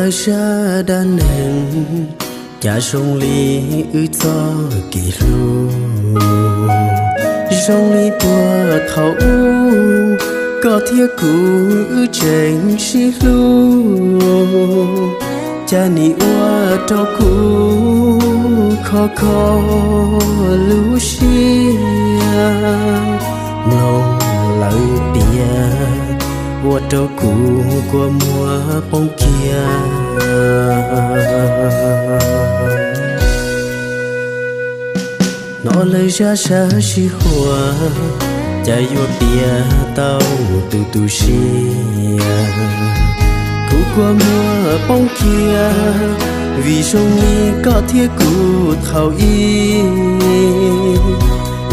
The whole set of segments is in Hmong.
Lawv sab dab neeg, cas zoo li wb txoj kev hlub zoo li puag thaum ub, koj thiab kuv wb tseem sib hlub, cas nim ua rau kuv kho kho lub siab. Mloog lawv piav ua rau kuv kua muag poob kiag. Hnov lawv zaj sab sib huam, cas yuav piav tau tu tu siab. Kuv kua muag poob kiag, vim zoo li koj thiab kuv thaum ub,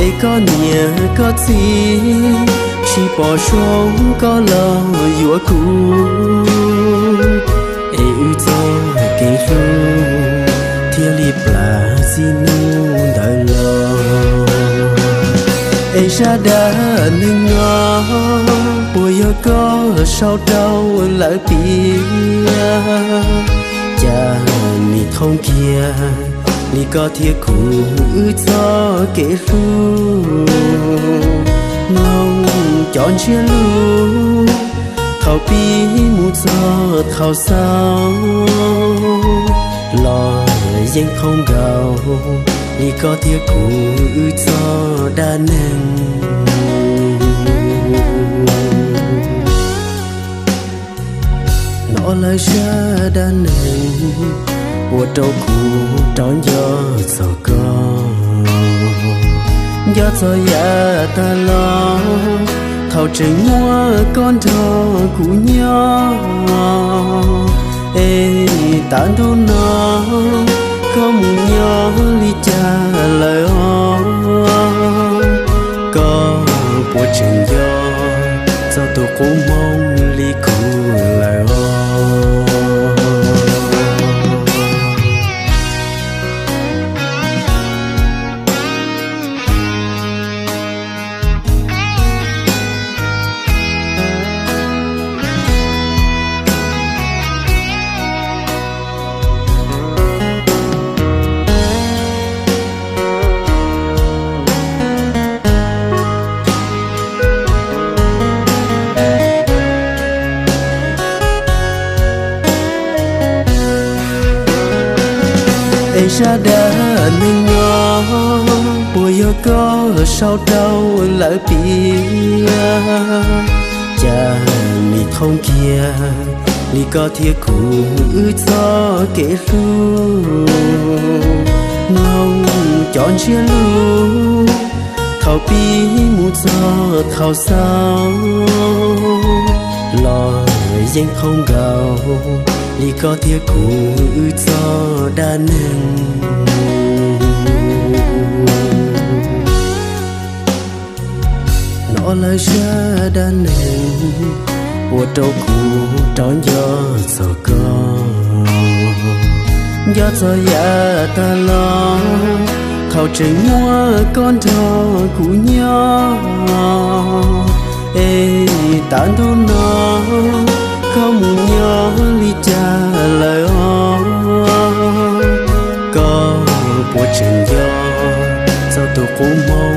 es koj niam koj txiv tsis pom zoo koj los yuav kuv, es wb txoj kev hlub thiaj li plam txij hnub ntawd los. Es zaj dab neeg no puas yog koj sau rau lawv piav, cas nim thooj kiag li koj thiab kuv wb txoj kev hlub. Mloog cov ntsiab lus thaum pib mus txog thaum xaus los yeej thooj nkaus li koj thiab kuv wb txoj dab neeg. Hnov lawv sab dab neeg ua rau kuv rov nco txog koj. Nco txog yav tag los thaum tseem muaj koj nrog kuv nyob, es tav ntuj no koj mus nyob li cas lawm os? Koj puas tseem nco txog tus qub hmoov li kuv lawm os? Es zaj dab neeg no puas yog koj sau rau lawv piav, cas nim thooj kiag li koj thiab kuv wb txoj kev hlub. Mloog cov ntsiab lus thaum pib mus txog thaum xaus los yeej thooj nkaus li koj thiab kuv wb txoj dab neeg. Hnov lawv sab dab neeg ua rau kuv rov nco txog koj. Nco txog yav tag los thaum tseem muaj koj nrog kuv nyob, es tav ntuj no koj mus nyob li cas lawm os? Koj puas tseem nco txog tus qub hmoov